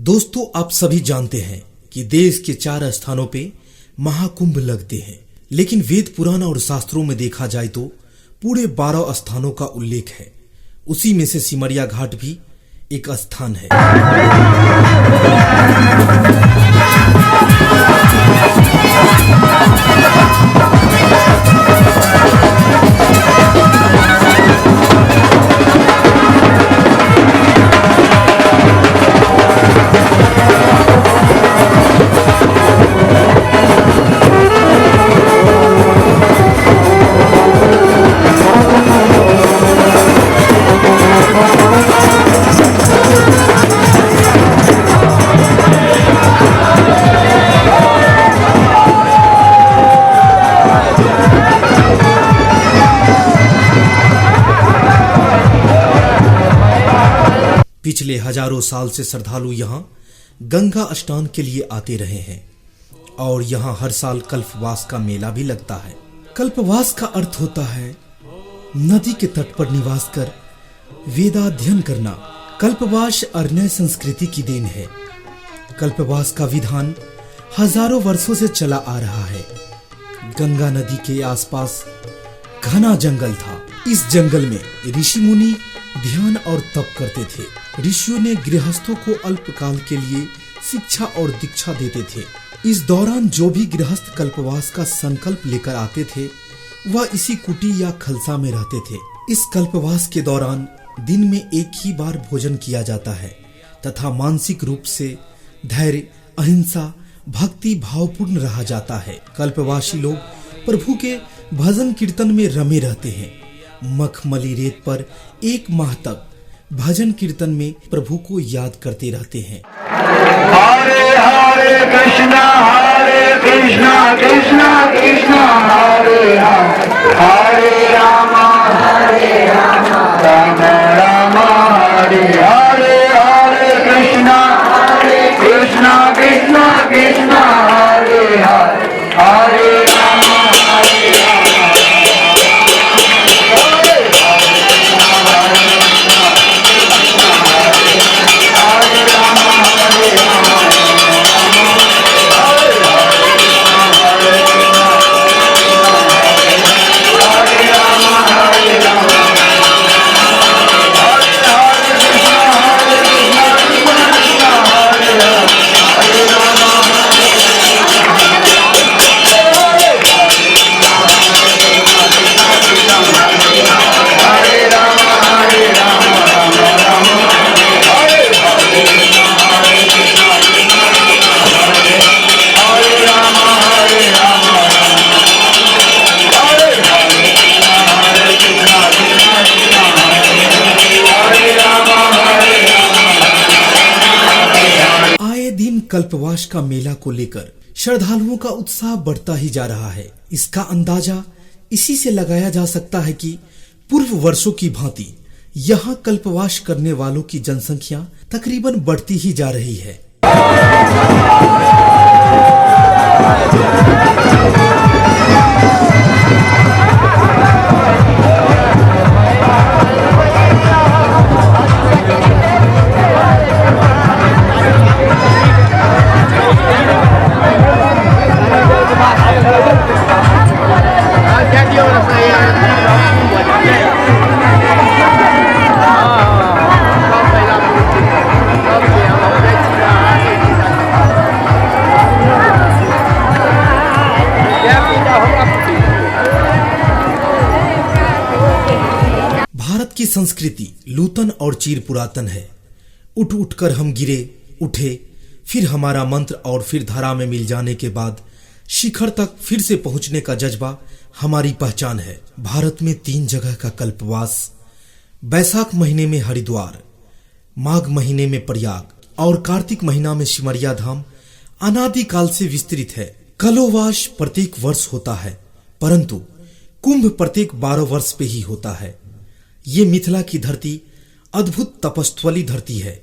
दोस्तों, आप सभी जानते हैं कि देश के 4 स्थानों पे महाकुंभ लगते हैं, लेकिन वेद पुराण और शास्त्रों में देखा जाए तो पूरे 12 स्थानों का उल्लेख है। उसी में से सिमरिया घाट भी एक स्थान है। पिछले हजारों साल से श्रद्धालु यहाँ गंगा स्नान के लिए आते रहे हैं और यहाँ हर साल कल्पवास का मेला भी लगता है। कल्पवास का अर्थ होता है नदी के तट पर निवास कर वेदाध्ययन करना। कल्पवास अरण्य संस्कृति की then है। कल्पवास का विधान हजारों वर्षों से चला आ रहा है। गंगा नदी के आसपास घना जंगल था। इस जंगल में ऋषि मुनि ध्यान और तप करते थे। ऋषियों ने गृहस्थों को अल्पकाल के लिए शिक्षा और दीक्षा देते थे। इस दौरान जो भी गृहस्थ कल्पवास का संकल्प लेकर आते थे वह इसी कुटी या खलसा में रहते थे। इस कल्पवास के दौरान दिन में एक ही बार भोजन किया जाता है तथा मानसिक रूप से धैर्य, अहिंसा, भक्ति भावपूर्ण रहा जाता है। कल्पवासी लोग प्रभु के भजन कीर्तन में रमे रहते हैं। मखमली रेत पर 1 माह तक भजन कीर्तन में प्रभु को याद करते रहते हैं। हरे हरे कृष्णा हरे कृष्णा कृष्णा कृष्णा हरे हरे, हरे रामा हरे रामा राम राम हरे हरे, हरे कृष्णा हरे कृष्णा कृष्णा कृष्णा हरे हरे, हरे रामा हरे रामा। आए दिन कल्पवास का मेला को लेकर श्रद्धालुओं का उत्साह बढ़ता ही जा रहा है। इसका अंदाजा इसी से लगाया जा सकता है कि पूर्व वर्षों की भांति यहाँ कल्पवास करने वालों की जनसंख्या तकरीबन बढ़ती ही जा रही है। भारत की संस्कृति लूतन और चीर पुरातन है। उठ उठ कर हम गिरे, उठे, फिर हमारा मंत्र और फिर धारा में मिल जाने के बाद शिखर तक फिर से पहुंचने का जज्बा हमारी पहचान है। भारत में 3 जगह का कल्पवास, बैसाख महीने में हरिद्वार, माघ महीने में प्रयाग और कार्तिक महीना में सिमरिया धाम अनादिकाल से विस्तृत है। कलोवास प्रत्येक वर्ष होता है, परंतु कुंभ प्रत्येक 12 वर्ष पे ही होता है। ये मिथिला की धरती अद्भुत तपस्थली धरती है।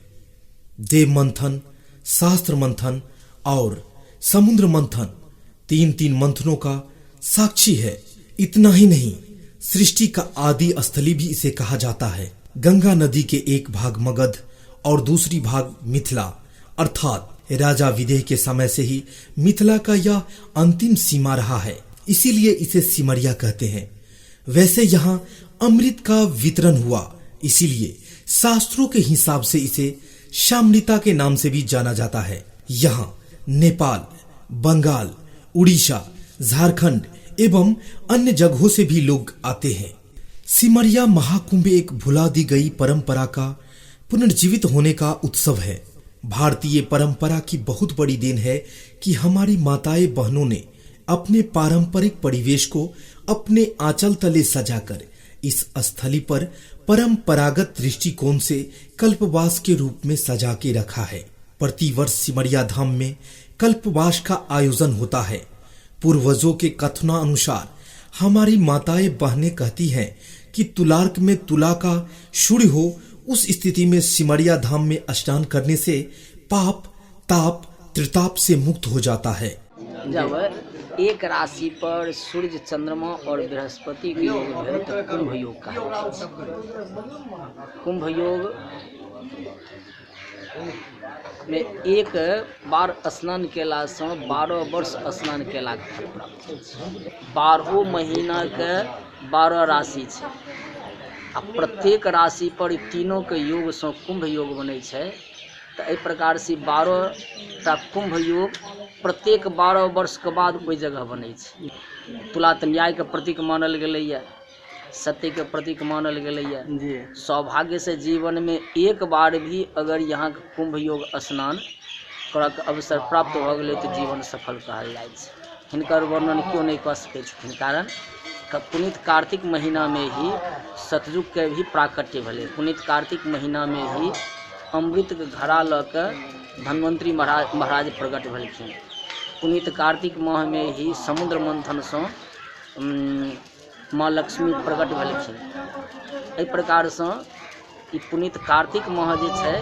देव मंथन, शास्त्र मंथन और समुद्र मंथन, 3-3 मंथनों का साक्षी है। इतना ही नहीं, सृष्टि का आदि स्थली भी इसे कहा जाता है। गंगा नदी के एक भाग मगध और दूसरी भाग मिथिला अर्थात राजा विदेह के समय से ही मिथिला का यह अंतिम सीमा रहा है, इसीलिए इसे सिमरिया कहते हैं। वैसे यहाँ अमृत का वितरण हुआ, इसीलिए शास्त्रों के हिसाब से इसे शामृता के नाम से भी जाना जाता है। यहाँ नेपाल, बंगाल, उड़ीसा, झारखंड एवं अन्य जगहों से भी लोग आते हैं। सिमरिया महाकुंभ एक भुला दी गई परंपरा का पुनर्जीवित होने का उत्सव है। भारतीय परंपरा की बहुत बड़ी then है कि हमारी माताएं बहनों ने अपने पारंपरिक परिवेश को अपने आंचल तले सजाकर इस स्थली पर परंपरागत दृष्टिकोण से कल्पवास के रूप में सजा के रखा है। प्रतिवर्ष सिमरिया धाम में कल्पवास का आयोजन होता है। पूर्वजों के कथनानुसार हमारी माताएं बहनें कहती हैं कि तुलार्क में तुला का सूर्य हो, उस स्थिति में सिमरिया धाम में स्नान करने से पाप ताप त्रिताप से मुक्त हो जाता है। जब एक राशि पर सूर्य चंद्रमा और बृहस्पति के योग भेल तो कुंभ योग कहल जाइ छै। कुंभ योग में एक बार स्नान केलासँ 12 वर्ष स्नान केलाके फल प्राप्त होइ छै। 12 महीना के 12 राशि छै आ प्रत्येक राशि पर तीनों के योग सँ कुंभ योग बनै छै। तो एहि प्रकार से 12 टा कुंभ योग प्रत्येक 12 वर्ष के बाद ओहि जगह बनै छै। तुला तऽ न्याय के प्रतीक मानल गेलैए, सत्य के प्रतीक मानल गेलैए। सौभाग्य से जीवन में एक बार भी अगर यहाँ के कुंभ योग स्नान करऽ के अवसर प्राप्त भऽ गेलै तऽ जीवन सफल कहल जाइ छै। हिनकर वर्णन केओ नहि कऽ सकै छथिन, कारण पुनीत कार्तिक महीना में ही सतयुग के भी प्राकट्य भेलै। पुनीत कार्तिक महीना में ही अमृत के घड़ा लऽ के धन्वंतरी महाराज प्रकट भेलखिन। पुनीत कार्तिक माह में ही समुद्र मंथनसँ माँ लक्ष्मी प्रकट भेलखिन। एहि प्रकारसँ ई पुनीत कार्तिक माह जे छै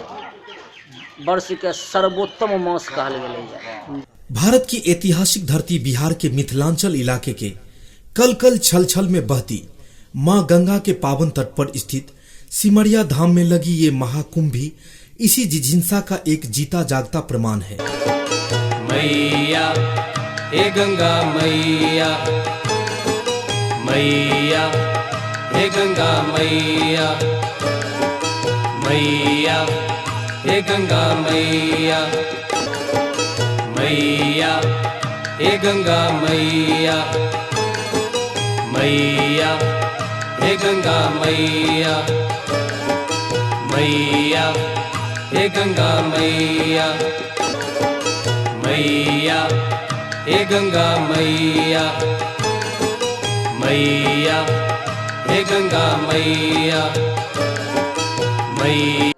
वर्ष के सर्वोत्तम मास कहल गेलैए। भारत की ऐतिहासिक धरती बिहार के मिथिलांचल इलाके के कल कल छल छल में बहती माँ गंगा के पावन तट पर स्थित सिमरिया धाम में लगी ये महाकुंभ भी इसी जिज्ञासा का एक जीता जागता प्रमाण है। मैया हे गंगा मैया, मैया हे गंगा मैया, मैया हे गंगा मैया, मैया हे गंगा मैया, मैया हे गंगा मैया, मैया हे गंगा मैया, मैया हे गंगा मैया, मैया हे गंगा मैया, मैया।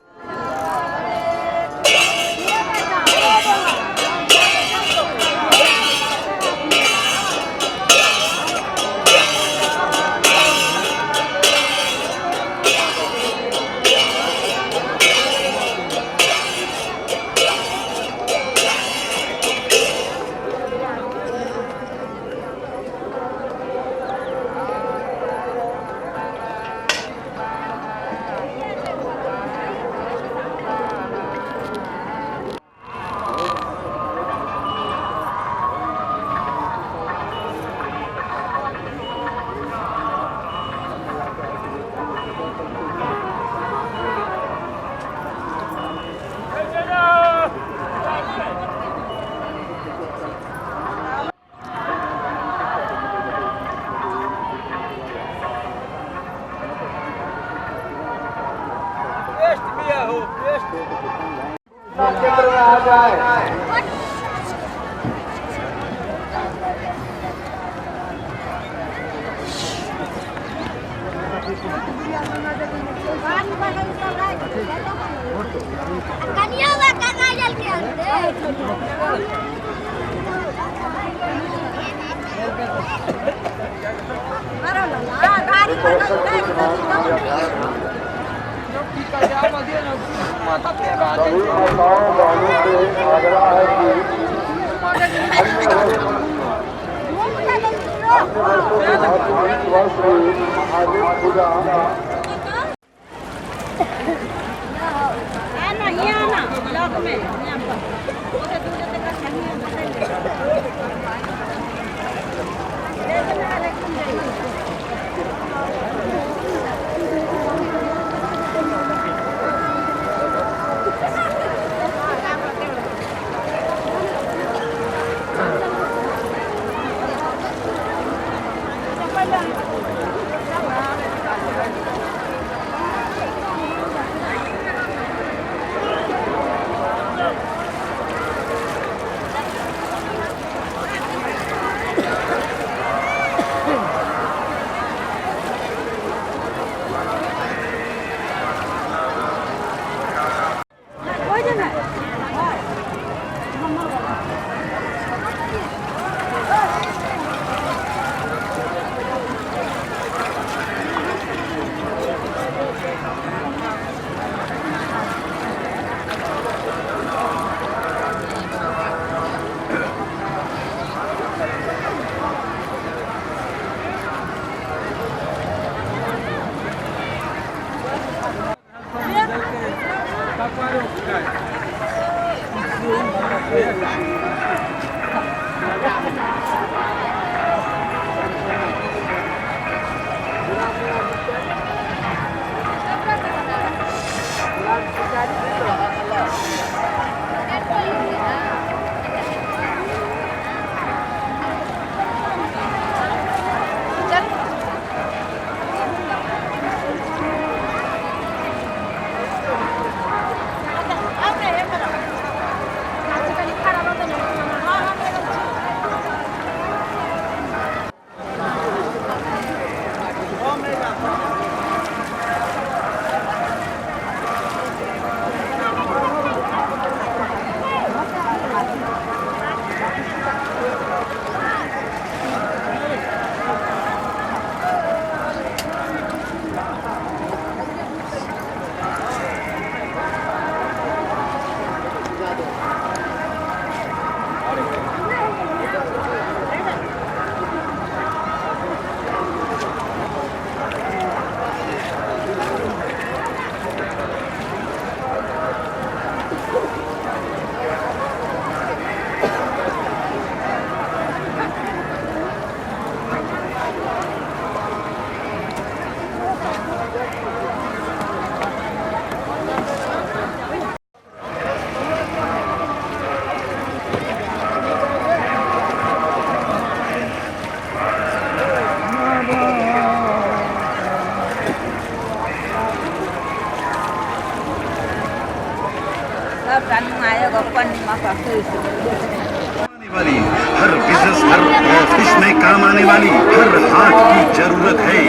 वाली हर बिजनेस, हर ऑफिस में काम आने वाली, हर हाथ की जरूरत है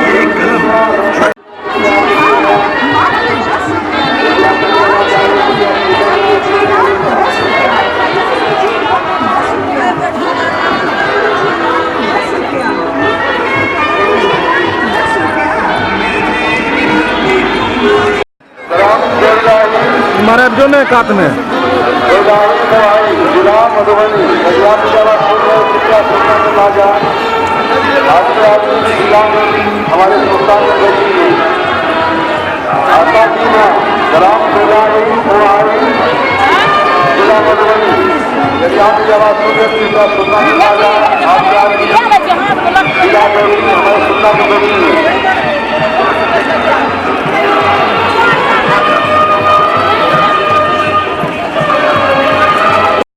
ये कलम। मरे जो ने कात में जिला मधुबनी जिला में हमारे सुल्तान जिला मधुबनी। यदि आप आवाज सुन रहे सुल्तान जिला हमारे सुल्तान मधुबनी।